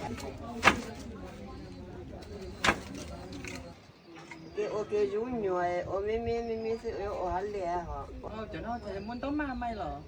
Kev ua kev zub nyuam ua me me me me xwb, ua hab liam hos. Cov no muab ntaub maj mai los?